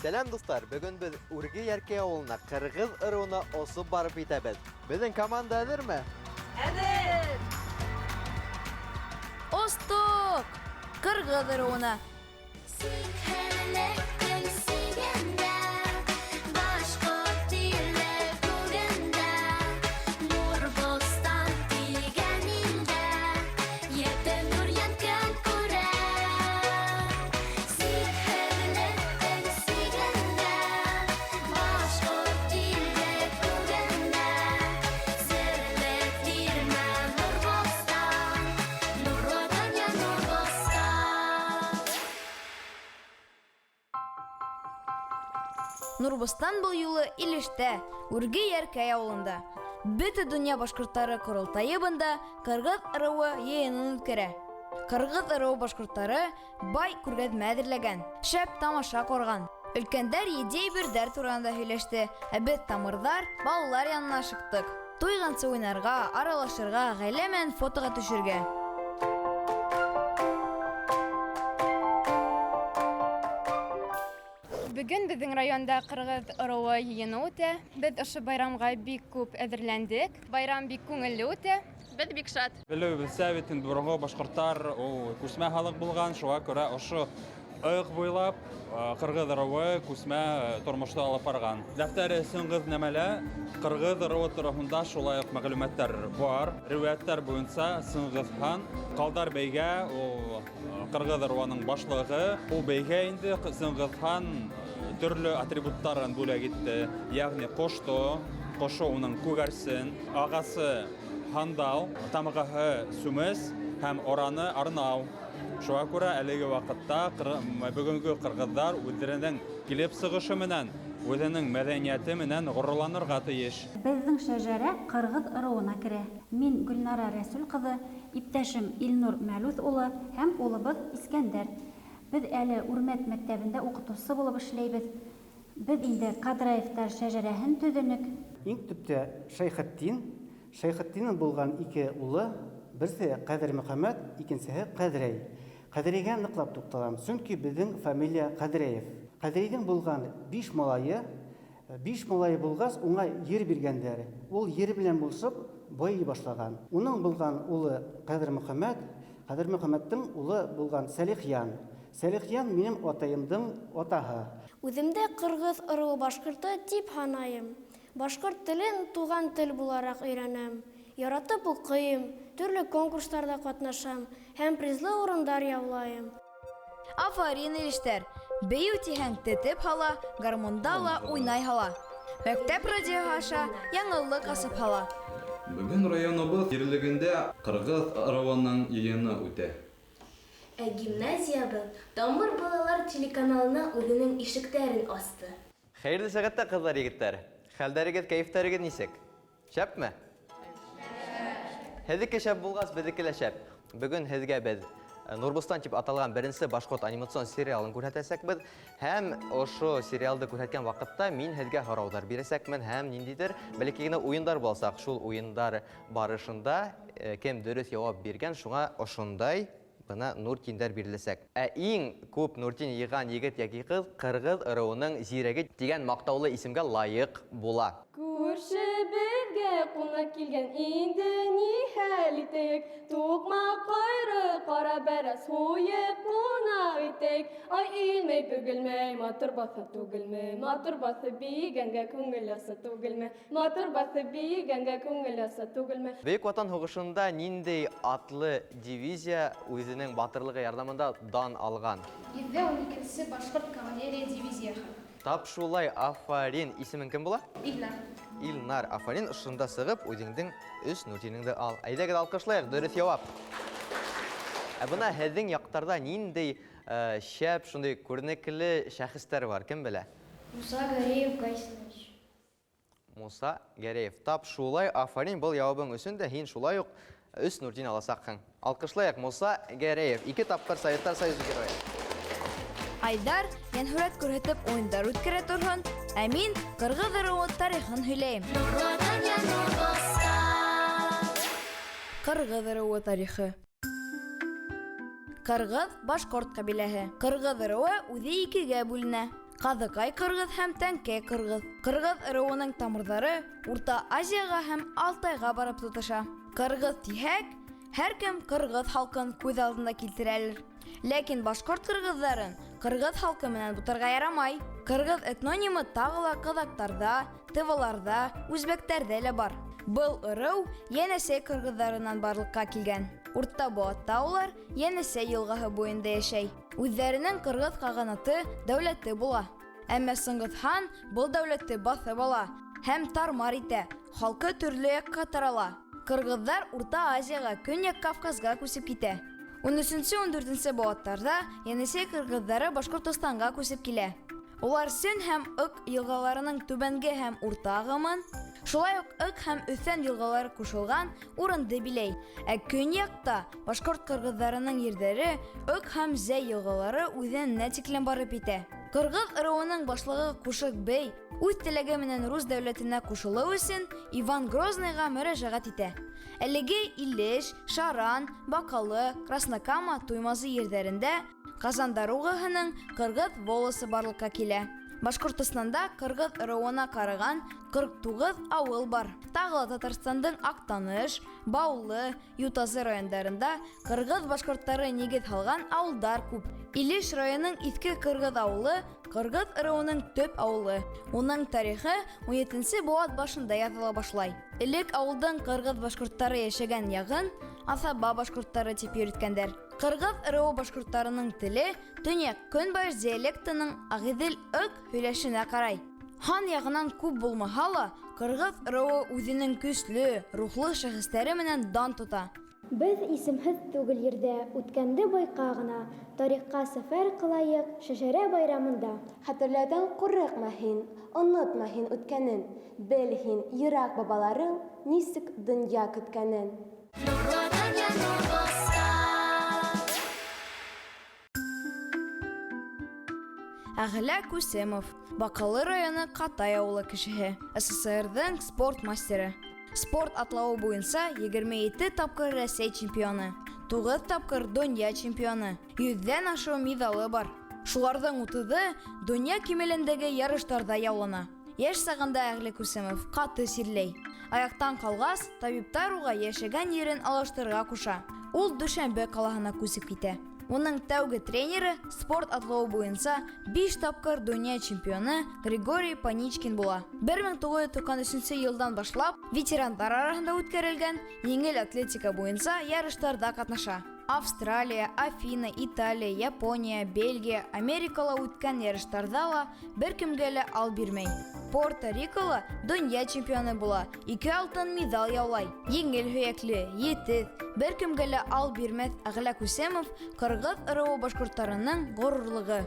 Сәләм, дуҫтар! Бөгөн беҙ Үрге Йәркәй ауылына, Ҡырғыҙ ырыуына осоп барып етәбеҙ. Беҙҙең команда әҙерме? Әҙер! Остоҡ! Ҡырғыҙ ырыуына! Нурбостан был юлы Илештә, Үрге Йәркәй ауылында. Бөтә донъя башҡорттары ҡоролтайы бында Ҡырғыҙ ырыуы йыйынын үткәрә. Ҡырғыҙ ырыуы башҡорттары бай күргәҙмә әҙерләгән, шәп тамаша ҡорған. Өлкәндәр етди әйберҙәр тураһында һөйләште, ә беҙ тамырҙар, балалар янына ашыҡтыҡ. Туйғансы уйнарға, аралашырға, ғаилә менән фотоға төшөргә. Бөгөн беҙҙең районда Ҡырғыҙ ырыуы йыйыны үтә. Беҙ ошо байрамға бик күп әҙерләндек. Байрам бик күңелле үтә. Беҙ бик шат. Белеүебеҙсә бит инде боронғо башҡорттар ул күсмә халыҡ булған, шуға күрә ошо ыҡ буйлап ҡырғыҙ ырыуы күсмә тормошто алып барған. Дәфтәре Сыңғыҙ нәмәлә ҡырғыҙ ырыуы тураһында шулай уҡ мәғлүмәттәр бар. Риүәйәттәр буйынса Сыңғыҙ хан Ҡалдар бәйгә ул Ҡырғыҙ ырыуының башлығы. Ул бәйгә инде Сыңғыҙ хан төрлө атрибуттарын бүләк итте. Ягъни ҡошто, ҡошо уның күгәрсен, ағасы һандал, тамғаһы сүмес һәм ораны арнау. Шуға күрә әлеге ваҡытта бөгөнгө ҡырғыҙҙар үҙҙәренең килеп сығышы менән, үҙенең мәҙәниәте менән ғорурланырға тейеш. Беҙҙең шәжәрә ҡырғыҙ ырыуына керә. Мин Гөлнара Рәсүл ҡыҙы, иптәшем Илнур Мәлүҫ улы һәм улыбыҙ Искәндәр. Беҙ әле Үрмәт мәктәбендә уҡытыусы булып эшләйбеҙ. Беҙ инде Кадраевтар шәжәрәһен төҙөнөк. Иң төптә Шәйхетдин. Шәйхетдиннең булган ике улы, берсе Кадермөхәммәт, икенсеһе Кадрәй. Кадрәйгә ныклап тукталам, чөнки безнең фамилия Кадрәев. Кадрәйнең булган биш малае, биш малае булгач, уңа ер биргәннәр. Ул ере белән булышып байый башлаган. Уның булган улы Кадермөхәммәт, Кадермөхәммәтнең улы булган Сәлихъян. Сәлихъян минем атаемдың атаһы. Үҙемде ҡырғыҙ ырыуы башҡорто тип һанайым. Башҡорт телен туған тел булараҡ өйрәнәм. Яратып уҡыйым, төрлө конкурстарҙа ҡатнашам һәм призлы урындар яулайым. Афарин, илештәр! Бейеү тиһәң, тетеп һала, гармунда ла уйнай һала. Мәктәп радиоһы аша яңылыҡ асып һала. Бөгөн районыбыҙ ерлегендә Ҡырғыҙ ырыуының йыйыны үтә. Ә гимназиябыҙ Тамыр балалар телеканалына үҙенең ишектәрен асты. Хәйерле сәғәттә, ҡыҙҙар, егеттәр! Хәлдәрегеҙ, кәйефтәрегеҙ нисек? Шәпме? Һеҙҙеке шәп булғас, беҙҙеке лә шәп. Бөгөн һеҙгә беҙ Нурбостан тип аталған беренсе башҡорт анимацион сериалын күрһәтәсәкбеҙ. Һәм ошо сериалды күрһәткән ваҡытта мин һеҙгә һорауҙар бирәсәкмен һәм ниндәйҙер бәләкәй генә уйындар буласаҡ. Шул уйындар барышында кем дөрөҫ яуап биргән, шуңа ошондай бына нуртиндәр биреләсәк. Ә иң күп нуртин йыйған егет йәки ҡыҙ Ҡырғыҙ ырыуының зирәге тигән маҡтаулы исемгә лайыҡ була. Күршебеҙгә ҡунаҡ килгән, инде ни хәл итәйек? Туҡмаҡ ҡайры, ҡара бәрәс һуйып ҡунаҡ итәйек. Ай илмәй, бөгөлмәй, матур баҫып түгелме? Матур баҫып бейегәнгә күңел аса түгелме? Матур баҫып бейегәнгә күңел аса түгелме? Бөйөк Ватан һуғышында ниндәй атлы дивизия үҙенең батырлығы ярҙамында дан алған? 112-нсе башҡорт кавалерия дивизияһы. Тап шулай, афарин. Исемең кем була? Илнар. Илнар, афарин, ошонда сығып, үҙеңдең өс нуртинеңде ал. Әйҙәгеҙ, алҡышлайыҡ, дөрөҫ яуап. Ә бына һеҙҙең яҡтарҙа ниндәй шәп, шундай күренекле шәхестәр бар, кем белә? Муса Гәрәев Гайсинович. Муса Гәрәев. Тап шулай, афарин, был яуабың өсөн дә һин шулай уҡ өс нуртин аласаҡһың. Алҡышлайыҡ, Муса Гәрәев, 2 тапҡыр Советтар Союзы геройы. Айдар йәнһүрәт күрһәтеп уйындар үткәрә торһон, ә мин Ҡырғыҙ ырыуы тарихын һөйләйем. Ҡырғыҙ ырыуы тарихы. Ҡырғыҙ башҡорт ҡәбиләһе. Ҡырғыҙ ырыуы үҙе икегә бүленә. Ҡаҙыҡай ҡырғыҙ һәм Тәңкәй ҡырғыҙ. Ҡырғыҙ ырыуының тамырҙары Урта Азияға һәм Алтайға барып тоташа. Ҡырғыҙ тиһәк, һәркем ҡырғыҙ халҡын күҙ алдына килтерәлер. Ләкин башҡорт ҡырғыҙҙарын ҡырғыҙ халҡы менән бутарға ярамай. Ҡырғыҙ этнонимы тағы ла ҡаҙаҡтарҙа, тываларҙа, үзбәктәрҙә лә бар. Был ырыу Йәнәсәй ҡырғыҙҙарынан барлыҡҡа килгән. Урта быуатта улар Йәнәсәй йылғаһы буйында йәшәй. Үҙҙәренең ҡырғыҙ ҡағанаты дәүләте була. Әммә Сыңғыҙ хан был дәүләтте баҫып ала һәм тармар итә, халҡы төрлө яҡҡа тарала. Ҡырғыҙҙар Урта Азияға, Көньяҡ Кавказға күсеп китә. 13-14 быуаттарҙа Йәнәсәй ҡырғыҙҙары Башҡортостанға күсеп килә. Улар Сөн һәм Ыҡ йылғаларының түбәнге һәм урта ағымын, шулай уҡ Ыҡ һәм Өҫән йылғалары ҡушылған урынды биләй. Ә көньяҡта башҡорт ҡырғыҙҙарының ерҙәре Ыҡ һәм Зәй йылғалары үҙәненә тиклем барып етә. Ҡырғыҙ ырыуының башлығы Ҡушыҡ бей үҙ теләге менән рус дәүләтенә ҡушылыу өсөн Иван Грозныйға мөрәжәғәт итә. Әлеге Илеш, Шаран, Баҡалы, Краснокама, Туймазы ерҙәрендә Ҡазан даруғаһының ҡырғыҙ волосы барлыҡҡа килә. Башҡортостанда ҡырғыҙ ырыуына ҡараған 49 ауыл бар. Тағы ла Татарстандың Аҡтаныш, Баулы, Ютазы райондарында ҡырғыҙ башҡорттары нигеҙ һалған ауылдар күп. Илеш районының Иҫке Ҡырғыҙ ауылы ҡырғыҙ ырыуының төп ауылы. Уның тарихы 17 быуат башында яҙыла башлай. Элек ауылдың ҡырғыҙ башҡорттары йәшәгән яғын Аҫаба башҡорттары тип йөрөткәндәр. Ҡырғыҙ ырыуы башҡорттарының теле төньяҡ-көнбайыш диалектының Ағиҙел-Ыҡ һөйләшенә ҡарай. Һан яғынан күп булмаһа ла, ҡырғыҙ ырыуы үҙенең көслө, рухлы шәхестәре менән дан тота. Беҙ исемһеҙ түгел ерҙә, үткәнде байҡа ғына, тарихҡа сәфәр ҡылайыҡ шәжәрә байрамында. Хәтерләүҙән ҡурҡма һин, онотма һин үткәнен, бел һин йыраҡ бабаларың нисек донъя көткәнен. Нурлы донъя, Нурбостан. Әғлә Күсемов, Баҡалы районы Ҡатай ауылы кешеһе, СССРҙың спорт мастеры. Спорт атлауы буйынса 27 тапҡыр Рәсәй чемпионы, 9 тапҡыр донъя чемпионы, 100-ҙән ашыу миҙалы бар. Шуларҙың 30-ы донъя кимәлендәге ярыштарҙа яулана. Йәш сағында Әғлә Күсемов ҡаты сирләй. Аяҡтан ҡалғас, табиптар уға йәшәгән ерен алыштырырға ҡуша. Ул Дүшәнбе ҡалаһына күсеп китә. Уның тәүге тренеры спорт атлауы буйынса 5 тапҡыр донъя чемпионы Григорий Паничкин була. 1993 йылдан башлап ветерандар араһында үткәрелгән еңел атлетика буйынса ярыштарҙа ҡатнаша. Австралия, Афина, Италия, Япония, Бельгия, Америкала үткән ярыштарҙа ла бер кемгә лә ал бирмәй. Пуэрто-Рикола донъя чемпионы була, 2 алтын миҙал яулай. Еңел һөйәкле, етеҙ, бер кемгә лә ал бирмәҫ Әғлә Күсемов ҡырғыҙ ырыуы башҡорттарының ғорурлығы.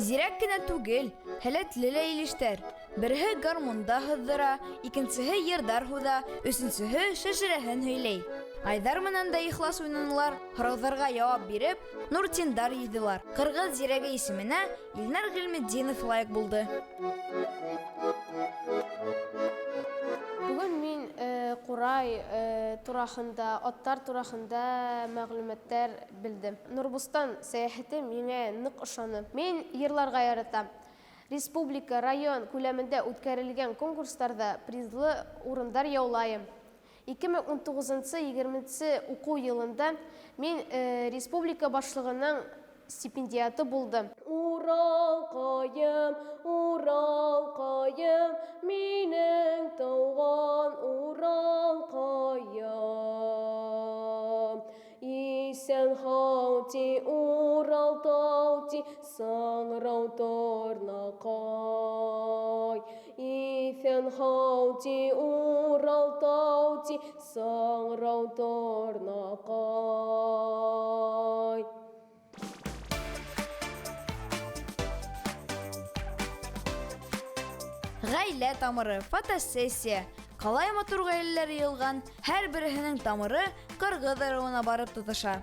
Зирәк кенә түгел, һәләтле лә илештәр. Береһе гармунда һыҙҙыра, икенсеһе йырҙар һуҙа, өсөнсөһө шәжәрәһен һөйләй. Айҙар менән дә ихлас уйнанылар, һорауҙарға яуап биреп, нуртиндар йыйҙылар. Ҡырғыҙ зирәге исеменә Илнар Ғилметдинов лайыҡ булды. Бөгөн мин ҡурай тураһында, аттар тураһында мәғлүмәттәр белдем. Нурбостан сәйәхәте миңә ныҡ ошаны. Мин йырларға яратам. Республика, район күләмендә үткәрелгән конкурстарҙа призлы урындар яулайым. 2019-20 уҡыу йылында мин республика башлығының стипендиаты булдым. Уралҡайым, Уралҡайым, минең тыуған Уралҡайым. Иҫән һау ти, Урал тау ти, саңрау торнаҡай. Иҫән һау ти, Урал тау ти, саңрау торнаҡай. Ғаилә тамыры, фотосессия. Ҡалай матур ғаиләләр йыйылған, һәр береһенең тамыры ҡырғыҙ ырыуына барып тоташа.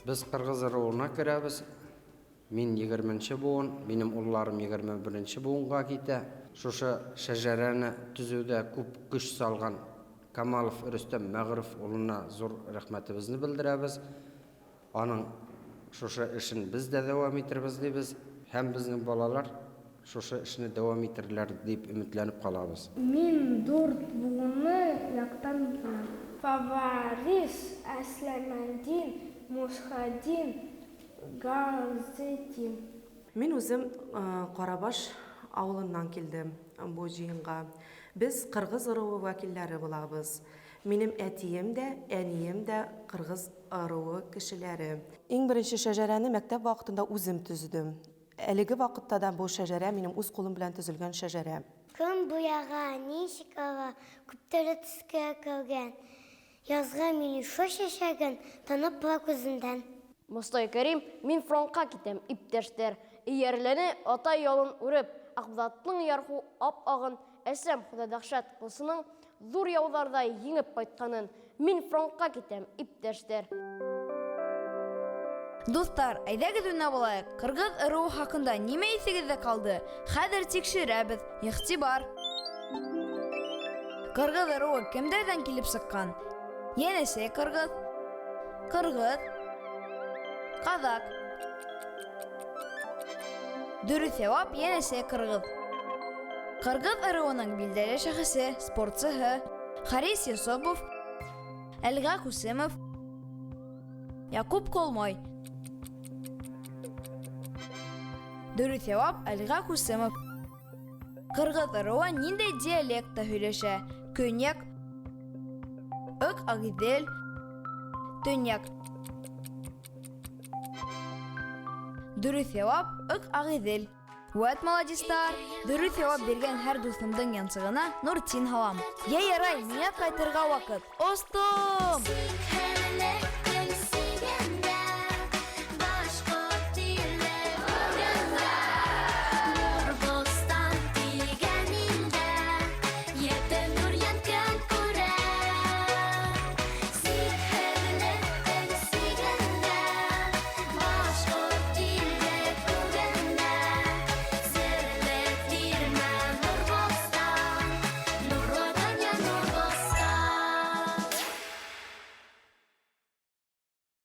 Беҙ ҡырғыҙ ырыуына керәбеҙ. Мин егерменсе быуын, минең улларым егерме беренсе быуынға китә. Шушы шәжәрәне төҙөүҙә күп көс салған Камалов Рөстәм Мәгърүф улына зур рәхмәтебезне белдерәбез. Аның шушы эшен без дә дәвам итербез дибез һәм безнең балалар шушы эшне дәвам итерләр дип өметләнеп калабыз. Мин дүрт буынлы яктан киләм. Фаварис, Әсләмәдин, Мусхадин, Газетдин. Мин үзем Карабаш авылыннан килдем бу җыенга. Без кыргыз ыруы вәкилләре булабыз. Минем әтием дә, әнием дә кыргыз ыруы кешеләре. Иң беренче шәҗәрәне мәктәп вакытында үзем төзедем. Әлеге вакытта да бу шәҗәрә минем үз кулым белән төзелгән шәҗәрә. Кем буяга, ничек ага, күптөрле төскә кергән. Язгы миләүшә чәчәген танып була күзендән. Мостай Кәрим, Мин фронтка китәм, иптәштәр. Иярләне ата ялын үреп, Акбулатның ярху ап-агын, Әсләм Хода дәһшәт кылсының Зур яуларда җиңеп кайтканын. Мин фронтка китәм, иптәштәр. Дуслар, әйдәгез уйнап алайык. Кыргыз ыруы хакында нимә исегездә калды? Хәзер тикшерәбез. Игътибар! Кыргыз ыруы кемдәрдән килеп чыккан? Янәшә кыргыз, кыргыз, казак. Дөрес җавап янәшә кыргыз. Кыргыз ыруының билдәле шәхесе, спортчыһы Харис Юсупов, Әлга Кусымов, Якуб Колмой. Дөрес җавап Әлга Кусымов. Кыргыз ыруы ниндәй диалектта һөйләшә? Көньяк, Ык Агыйдел, Төньяк. Дөрес җавап Ык Агыйдел. Вәт молодецлар! Дөрес җавап биргән һәр дустымның янчыгына Нуртин һалам. Я ярай, миңа кайтырга вакыт. Остым!